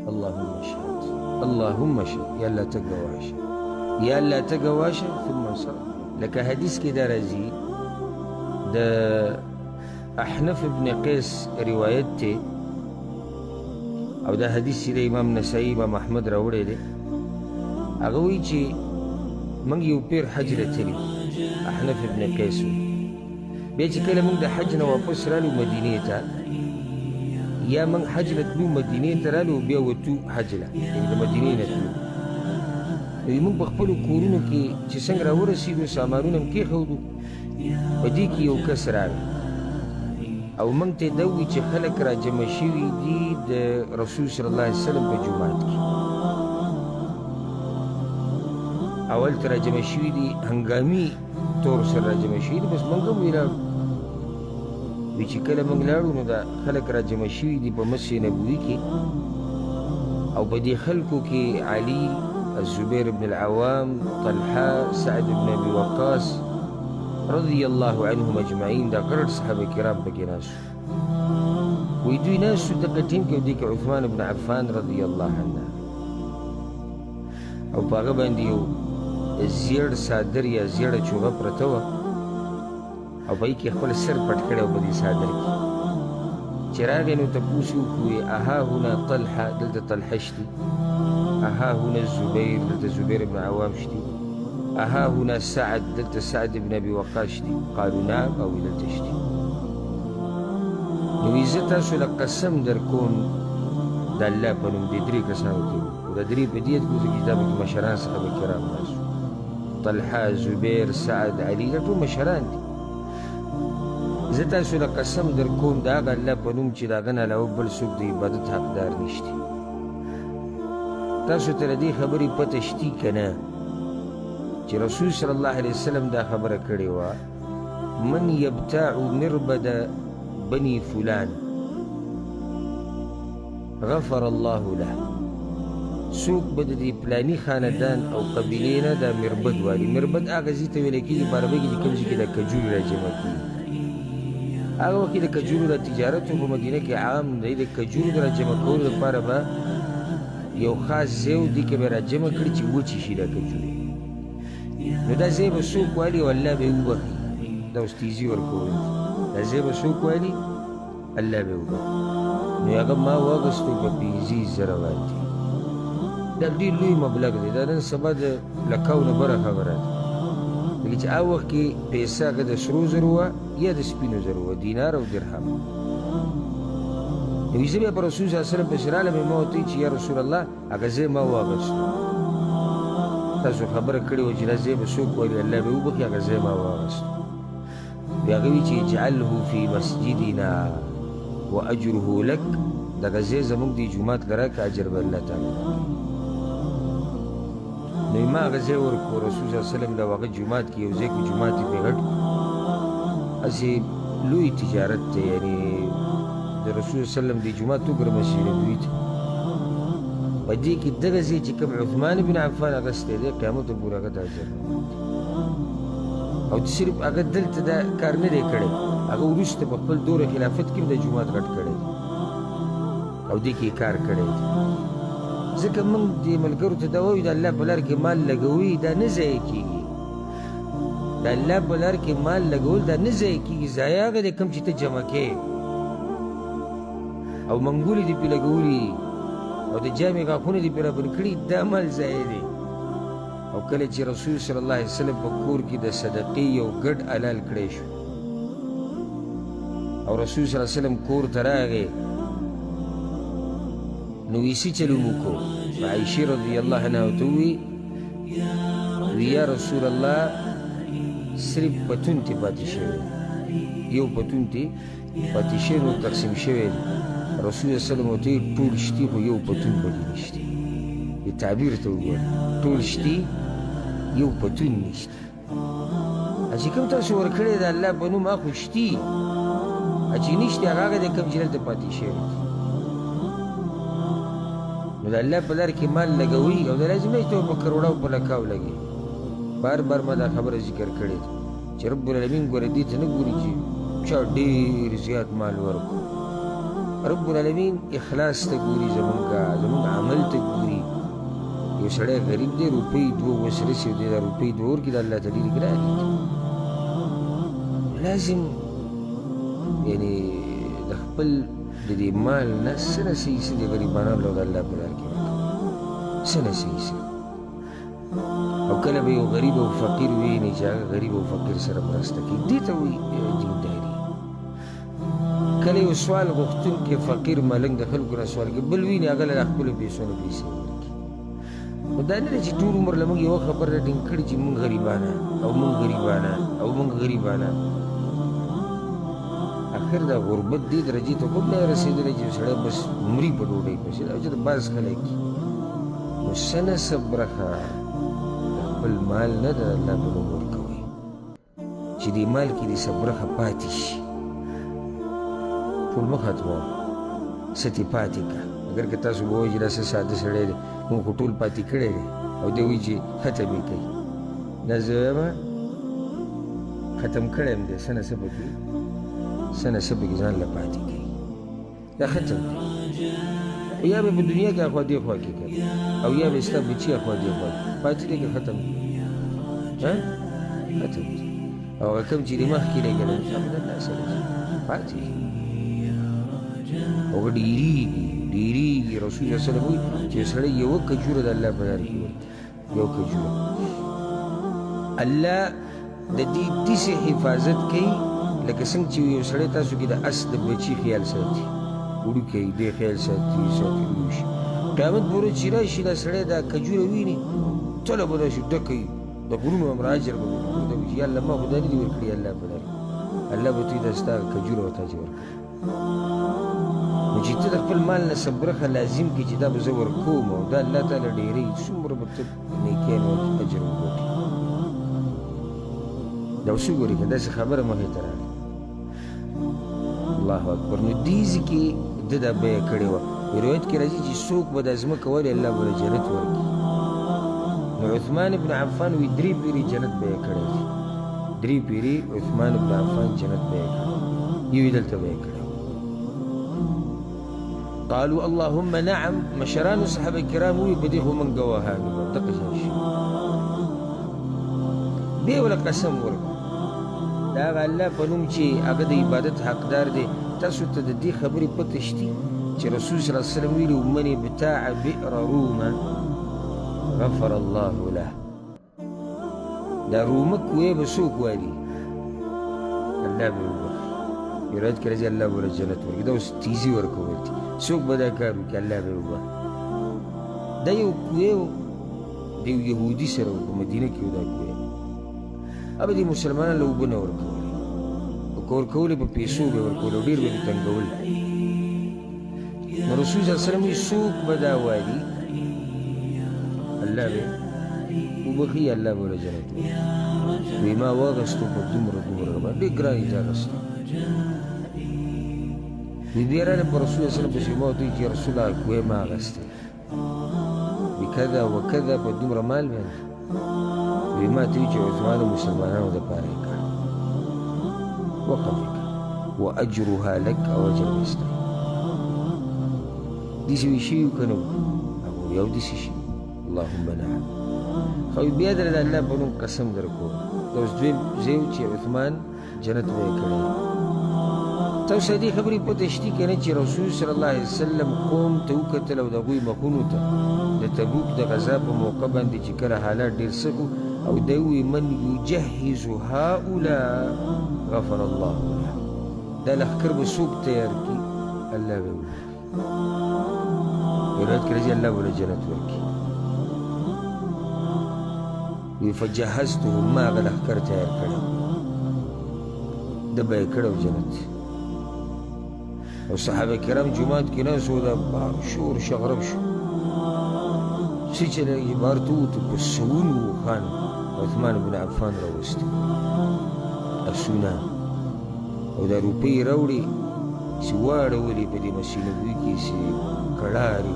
اللهم اشهد، اللهم اشهد، یا الله ته ګواه شه، یا الله ته ګواه شه. ثم انصرف. لکه حدیث کې دا راځي د احنف ابن قیس روایت دی، او دا حدیث چې د امام نسائی امام احمد راوړی دی. هغه وایي چې موږ یو پیر حج له تللي، احنف ابن قیس وایي، بیا چې کله موږ د حج نه واپس رالو مدینې ته، یا موږ حج له تلو مدینې ته رالو بیا وتو حج له، یعنې د مدینې نه تلو، نو موږ په خپلو کورونو کې چې څنګه راورسېدو سامانونه هم کېښودو، په دې کې یو کس راغی او موږ ته دا وویل چې خلک راجمع شوي دي د رسول صلی الله علیه وسلم په جومات کې، او هلته راجمع شوي دي هنګامي طور سره راجمع شوي دي. بس موږ هم ولاړو. وی چې کله موږ لاړو نو دا خلک راجمع شوي دي په مسجد نبوي کې، او په دې خلکو کې علي، الزبير بن العوام، طلحة، سعد بن أبي وقاص رضي الله عنهم أجمعين، دا غټ صحابه کرام پکې ناست وو. وایي دوی ناست وو دغه ټیم کې، او دې کې عثمان بن عفان رضی الله عنه، او په هغه باندې یو زیړ څادر یا زیړه چوغه پرته وه، او په هغې کې خپل سر پټ کړی و په دې څادر کې. چې راغی نو تپوس یې وکړو، وایي اها هنا طلحه، دلته طلحه شتي، اها هنا الزبیر، دلته زبیر بن عوام شتي، اها هنا سعد، دلته سعد بن ابي وقاص شتي. قالوا نعم، او دلته شتي. نو وایي زه تاسو له قسم در کوم د الله په نوم، دې درې کسانو ته وکړو، دا درې په دې یاد کړو ځکه چې دا پکې مشران صحابه کرام ناست وو، طلحه، زبیر، سعد، علي، دا ټول مشران دي. زه تاسو له قسم در کوم د هغه الله په نوم چې د هغه نه علاوه بل څوک د عبادت حقدار نشته. تاسو ته له دې خبرې پته شتي که نه چې رسول صلی الله علیه وسلم دا خبره کړې وه، من یبتاع مربد بني فلان غفر الله له، څوک به د دې پلاني خاندان او قبیلې نه دا مربد والي. مربد هغه ځای ته ویل کېږي په عربۍ کې چې کوم ځای کې د کجورو راجمع کېږي. هغه وخت کې د کجورو د تجارت په مدینه کې عام دی، د کجورو د راجمع کولو لپاره به یو خاص ځای و، دې کې به راجمع کړي چې وچې شي دا کجورې. نو دا ځای به څوک والي او الله به یې وبخښي. دا اوس تیزي ورکول دي، دا ځای به څوک والي الله به یې وبخښي. نو هغه ما واخیستو په 50,000 باندې. دا ډېر لوی مبلغ دی، دا نن سبا د لکاو نه بره خبره ده، لکه چې هغه وخت کې پیسې هغه د سرو زرو وه یا د سپینو زرو وه، دینار او درهم. نو زه بیا په رسول صلی الله علیه وسلم پسې رالم، ما ورته وویل چې یا رسول الله هغه ځای ما واخیستو، تاسو خبره کړې وه چې دا ځای به څوک والي الله به یې وبخښي، هغه ځای ما واخیستو. بیا هغه وایي چې اجعله فی مسجدنا واجره لک، دغه ځای زموږ د جومات له راکړه، اجر به الله تعالی درکړي. نو ما هغه ځای ورکړو رسول صلی الله علیه وسلم له هغه جومات کې یو ځای کې جومات یې پرې غټ کړو. هسې لوی تجارت دی، یعنې د رسول صلی الله علیه وسلم د جومات وګوره مسجد نبوي ته، په دې کې دغه ځای چې کوم عثمان بن عفان اخیستی دی قیامته پورې هغه ته اجر روان دی. او صرف هغه دلته دا کار نه دی کړی، هغه وروسته په خپل دور خلافت کې هم د جومات غټ کړی دی او دې کې یې کار کړی دی. ځکه موږ دې ملګرو ته دا وایو د الله په لار کې مال لګوي دا نه ضایع کېږي، د الله په لار کې مال لګول دا نه ضایع کېږي، ضایع هغه دی کوم چې ته جمع کې او منګولې دې پرې لګولي او د جامې غاښونه دې پرې رابند کړي، دا مال ضایع دی. او کله چې رسول صلی الله علیه وسلم په کور کې د صدقې یو ګډ حلال کړی شو او رسول صلی الله علیه وسلم کور ته راغی، نو ویسي چلو وکړو. عایشې رضی الله عنها ورته وویل، وی یا رسول الله صرف پتون ته پاتې شوی، یو پتون ته پاتې شوی نو تقسیم شوی دی. رسول الله صلی الله علیه وسلم ورته وویل ټول شتي خو یو پتون به دې نشتي. دې تعبیر ته وګوره، ټول شتي یو پتون نشته. چې کوم تاسو ورکړی د الله په نوم هغه خو شتي، چې نشتي هغه هغه دی کوم چې دلته پاتې شوی دی. نو د الله په لار کې مال لګوي او دا لازم نه چې ته په کروړاو په لکاو لګوي. بار بار ما دا خبره ذکر کړې ده چې رب العالمین ګوره دې ته نه ګوري چې چا ډېر زیات مال ورکړو، رب العالمین اخلاص ته ګوري، زمونږ سړی غریب دی، روپۍ دوه وس رسي او دی دا روپۍ دوه ورکړي، دا الله ته ډېرې ګرانې دي. لازم یعنې د خپل د دې مال نه څه نه څه حصه د غریبانو له د الله په لار کې ورکوي، څه نه څه حصه. او کله به یو غریب او فقیر ویني چې هغه غریب او فقیر سره مرسته کوي، دې ته وایي دینداري. کله یو سوال غوښتونکی فقیر ملنګ د خلکو نه سوال کوي، بل ویني هغه له خپلو پیسو نه پیسې ورکړي. خو دا نه ده چې ټول عمر له موږ یوه خبره ټینګ کړي چې موږ غریبانه او موږ غریبانه او موږ غریبانه. اخر دا غربت دې درجې ته هم نه رسېدلی چې سړی بس مري په ډوډۍ پسې، دا چې د بعض خلک نو څه نه څه برخه د خپل مال نه د الله په نوم ورکوي چې دې مال کې دې څه برخه پاتې شي. ټول مه ختموه، څه ترې پاتې کړه. اګر که تاسو به وایئ چې دا څه ساده سړی دی، موږ خو ټول پاتې کړی دی او دی وایي چې ختم یې کوي. نه زه وایم ختم کړی هم دی، څه نه څه پکې، څه نه څه پکې ځان له پاتې کوي، دا ختم دی. او یا به په دنیا کې اخوا دې خوا کې کوي، او یا به ستا بچي اخوا دې خوا کې پاتې دی که ختم دی؟ ختم دی. او هغه کوم چې دې مخکې دی که نه، هغه د الله سره پاتې دی او هغه ډېرېږي ډېرېږي. رسول الله صلی الله علیه وسلم وایي چې سړی یوه کجوره د الله په لار کې ورکړي، یو کجوره، الله د دې داسې حفاظت کوي لکه څنګه چې یو سړی تاسو کې د اس د بچي خیال ساتي، وړوکی دی خیال ساتي ساتي لوی شي، قیامت په ورځ چې راشي دا سړی دا کجوره ویني، تله به داسې ډکوي، د غرونو هم اجر به ورته وي چې یا الله ما خو دا نه دي ورکړي الله په لار کې. الله به ته دا ستا کجوره ورته چې ورکړي. نو چې ته د خپل مال نه څه برخه لازم کړي چې دا به زه ورکوم او دا الله تعالی ډېروي، څومره به ته نیکیانو اجر وګټې. دا اوس وګورئ که داسې خبره مخې ته راغله. الله اکبر. نو دې ځای کې ده دا بیه کړې وه. روایت کې راځي چې څوک به دا ځمکه والي الله به له جنت ورکړي. نو عثمان بن عفان وایي درې پیرې جنت بیه کړی دی، درې پیرې عثمان بن عفان جنت بیه کړی، یو یې دلته بیه کړی. قالوا اللهم نعم. مشرانو صحابه کرام وایي په دې خو موږ ګواهان یو، دقه شان شي. بیا یې ورله قسم ورکړ، د هغه الله په نوم چې هغه د عبادت حقدار دی، تاسو ته د دې خبرې پته شتي چې رسول صلی الله علیه وسلم ویلي من ابتاع بئر رومه غفر الله له. دا رومه کوی به څوک والي؟ الله به وبخښي. یو روایت کې راځي الله به ورله جنت ورکړي. دا اوس تیزي ورکول دي، څوک به دا کار وکړي الله به یې وبخښي. دا یو کوی و د یو یهودي سره و، په مدینه کې و دا کوی. هغه دې مسلمانانو له اوبه نه ورکولې، او که ورکولې په پیسو به یې ورکولې او ډېر به یې تنګول. نو رسول صلی الله علیه وسلم وایي څوک به دا والي الله به وبخښي، الله به ورله جنت ورکړي. وایي ما واخیستو په دومره دومره باندې، ډېر ګران یې ته اخیستی. وایي بیا راغلم په رسول الله صلی الله علیه وسلم پسې، ما ورته وویل چې رسول الله کوی ما اخیستی بکذا وکذا په دومره مال باندې. وایي ما ته وویل چې عثمان د مسلمانانو دپاره یې کړه، وقف یې کړه، واجرها لک، او اجر به یې ستا. داسې ویل شوي که نه وو؟ هغه ویل یو داسې شوي. اللهم نعم. خو بیا درله د الله په نوم قسم درکوم، دا اوس دویم ځای و چې عثمان جنت به یې کړی. تاسو دې خبرې پته شتي که نه چې رسول صلی الله علیه وسلم قوم ته وکتل او د هغوی مخونو ته د تبوک د غذا په موقع باندې چې کله حالات ډېر سخت وو، او دی ووایي من یجهز هؤلاء غفر الله له. دا لښکر به څوک تیار کړي؟ الله به یې وبخښي. روایت کې راځي الله به له جنت ورکړي. وایي فجهزتهم، ما هغه لښکر تیار کړی، ده به یې کړی جنت. او صحابه کرام جومات کې ناست وو، دا شور شغرب شو، څه چې لږ بهر ته ووتو په سوونو اوښان عثمان بن عفان راوستي، اسونه، او دا روپۍ یې راوړې چې واړولې په دې مسجد نبوي کې چې کړارې.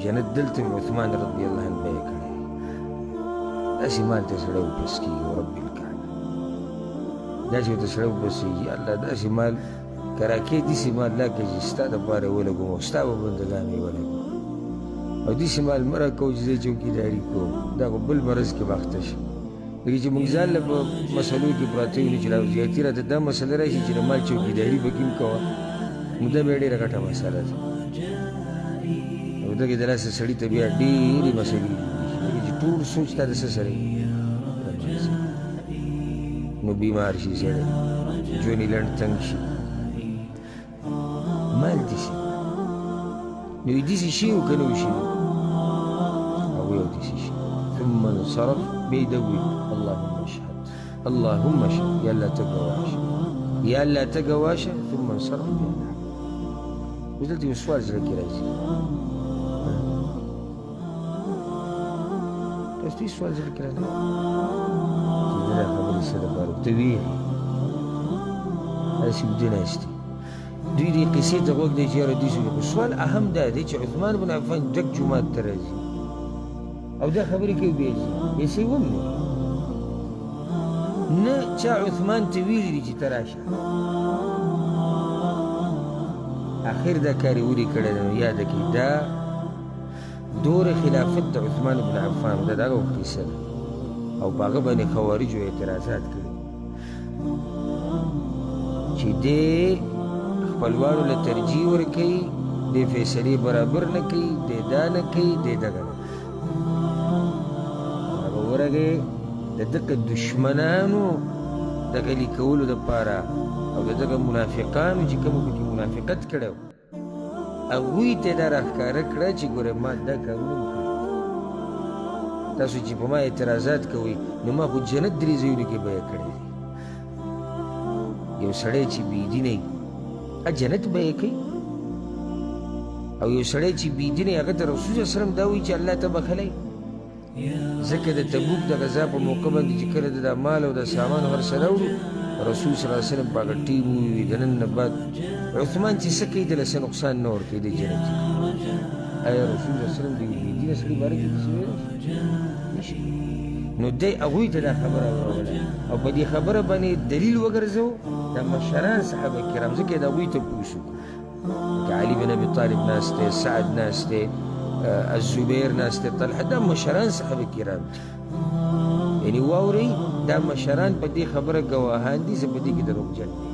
جنت دلته هم عثمان رضی الله عنه بیه کړی. داسې مال ته سړی وپس کېږي، ورب الکعبه داسې ورته سړی وپسېږي، الله داسې مال که راکې داسې مال راکړه چې ستا دپاره یې ولګوم او ستا په بندګانو یې ولګوم. او داسې مال مه راکوه چې زه چوکیداري کوم، دا خو بل مرض کې به اخته شم. ځکه چې موږ ځان له په مسلو کې پراته یو، نو چې زیاتي راته دا مسله راشي چې د مال چوکیداري پکې هم کوه، نو دا بیا ډېره غټه مسله ده. او دغې د لاسه سړي ته بیا ډېرې مسلې جوړې شي، ځکه چې ټول سوچ تا د څه سره وي، نو بیمار شي سړی، ژوند یې لنډ تنګ شي، مال دې شي. نو یې داسې شي او که نه وشي، هغوی او داسې شي. ثم انصرف، بیا یې ده وویل اللهم اشهد، اللهم اشهد، یا الله ته ګواه شه، یا الله ته ګواه شه. ثم انصرف، بیا لاړ. اوس دلته یو سوال زړه کې راځي، تاسو ته هېڅ سوال زړه کې راځي چې دا خبرې څه دپاره ته ویلې؟ هسې ویده ناست دي، دوی دې قصې ته غوږ دی چې یاره دوی څه. خو سوال اهم دا دی چې عثمان بن عفان ډک جومات ته راځي او دا خبرې کوي، بیا ځي، بیا څه یې هم نه نه چا عثمان ته ویلي دي چې ته راشه. اخر دا کار یې ولې کړی دی؟ نو یاده کړئ دا دور خلافت د عثمان بن عفان ده، د هغه وخت قصه ده، او په هغه باندې خوارجو اعتراضات کړي چې دی خپلوانو له ترجیح ورکوي، دی فیصلې برابر نه کوي، دی دا نه کوي، دی دغه نه کوي. هغه ورغی د دغه دشمنانو د غلي کولو دپاره او د دغه منافقانو چې کومو پکې منافقت کړی و، هغوی ته دا راښکاره کړه چې ګوره ما دا کارونه هم کړي، تاسو چې په ما اعتراضات کوئ نو ما خو جنت درې ځایونو کې بیه کړی دی. یو سړی چې بېدینه وي جنت بیه کوي، او یو سړی چې بېدینه وي هغه ته رسول صلی الله علیه وسلم دا وایي چې الله ته بښلی. ځکه د تبوک د غذا په موقع باندې چې کله د مال او د سامان هر څه راوړو، رسول صلی الله علیه وسلم په هغه ټیم وویل د نن نه بعد عثمان چې څه کوي دله څه نقصان نه ورکوي، دی جنتي. آیا رسول الله صلی الله علیه وسلم د یو بېدینه سړي باره کې داسې ویلی شي؟ نه شي. نو دی هغوی ته دا خبره واوروله او په دې خبره باندې دلیل وګرځو د مشران صحابه کرام، ځکه د هغوی تپوس وکړو. لکه علي بن ابي طالب ناست دی، سعد ناست دی، الزبیر ناست دی، طلحه، دا مشران صحابه کرام دي. یعنې واورئ دا مشران په دې خبره ګواهان دي، زه په دې کې دروغجن دی.